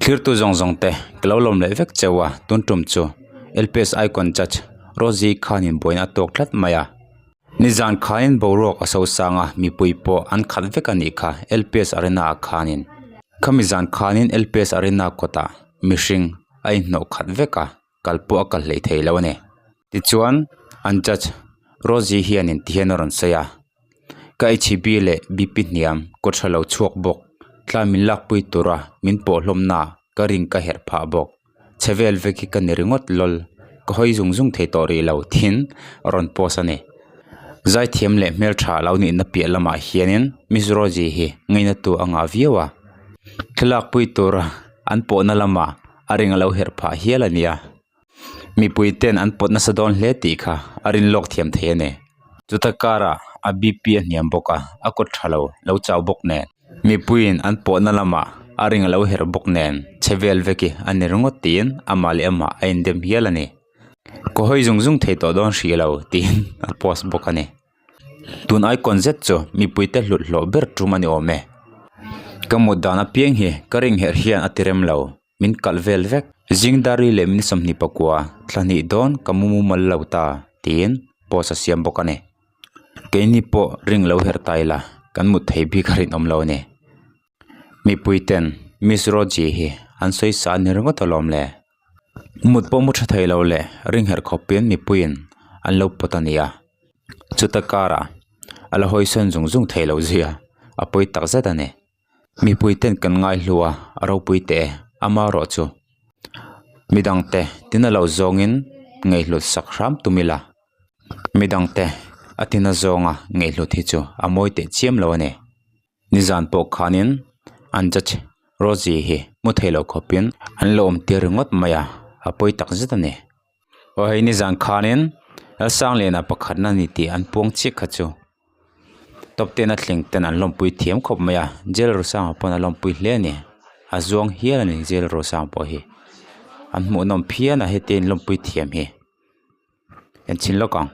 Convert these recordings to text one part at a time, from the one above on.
Thlirtu zawng zawng te ka lo lawm leh vek cheu a, tun tum chu LPS Icon Judge Rosie khanin buaina a tawk tlat mai a. Nizan khanin boruak a sosang a, mipui pawh an khat vek a nih kha LPS Arena ah khanin. Khami zan khanin LPS Arena kawtah mihring a inhnawh khat vek a, kal pawh a kal hleih thei lo a ni. Tichuan an judge Rosie hianin tihian a rawn sawi a, Ka HB leh BP hniam kawt tha lo chhuak bawk, tlai min lakpui tura min pawh hlawmna ka ring ka herh phah bawk. Chhe vel vek hi ka ni ringawt lawl, ka hawi zung zung thei tawh rih lo thin a rawn post a ni. Zaithiam leh hmeltha lo nihna piah lamah hianin Miss Rosie hi ngainatu a ngah viau a, thlalakpui tura an pawhna lamah a ring a lo herh phah hial a nia. Mipui ten an pawt nasa dawn hle tih kha a rin lawk thiam thei a ni. Chuta karah a BP a hniam bawk a, a kawt tha lo, lo chau bawk nen. Mipuiin an pawhna lamah a ring a lo herh bawk nen che vel vek hi a ni ringawt tiin amah leh amah a indem hial a ni. Ka hawi zung zung thei tawh dawn hrih lo tiin a post bawk a ni. Tun icon zet chu mipuite hlut hlawh ber tum a ni awm e. Ka mut dan apiang hi ka ring herh hian a ti rem lo. Min kalh vel vek. Zingdari leh min 29 thla hnih dawn ka mu mumal lo ta tiin post a siam bawk a ni. Keini pawh ring lo herh ta ila kan mut thei bik a rinawm lo a ni. Mipui ten Miss Roji hi an sawi sa a ni ringawt alawm le. Mut pawh mu tha thei lo leh ring herh khawpin mipuiin an lo pawt a nia. Chuta karah a la hawisawn zung zung thei lo zui a, a pawi tak zet a ni. Mipui ten kan ngai hlu a, a ropui teh e, ama erawh chu midangte tina lo zawngin ngaihhlut sak hram tum ila, midangte a tina zawnga ngaihhlut hi chu a mawi teh chiam lo a ni. Nizan pawh khanin an judge Rosie hi hmu thei lo khawpin an lo awm tir ringawt mai a, a pawi tak zet a ni. Aw hei nizan khanin Lalsangliana pakhatna ni tih an puang chiah kha chu top ten a thleng ten an lawmpui thiam khawp mai a jail rosanga pawn a lawmpui hle a ni a zuang hial a ni jail rosanga pawh hi an hmuh nawm phian a heti an lawmpui thiam hi enchhin lawk ang.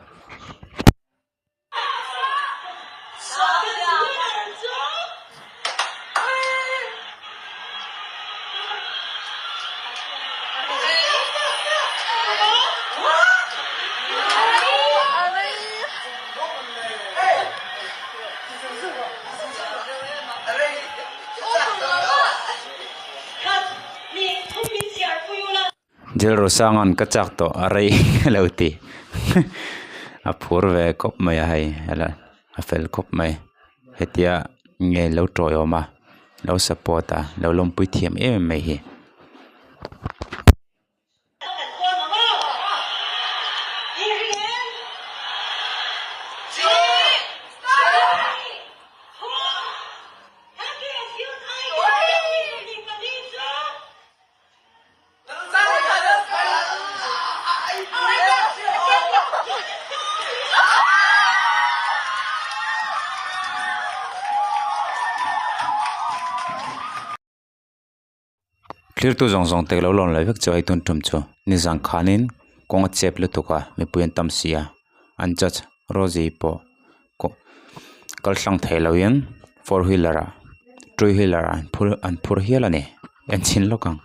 Dil Rosanga'n ka chak tawh a rei lo ti a phur ve khawp mai a hei ela a fel khawp mai hetia nge lo tawiawm a lo support a lo lawmpui thiam em em mai hi. Thirtu zawng zawng te lo lawn leh vek chu a tun tum chu nizan khanin kawng a chep lutuk a mipui an tam si a an judge Rosie pawh kal tlang thei loin four wheeler ah two wheeler ah an phur hial a ni en chhin lawk ang.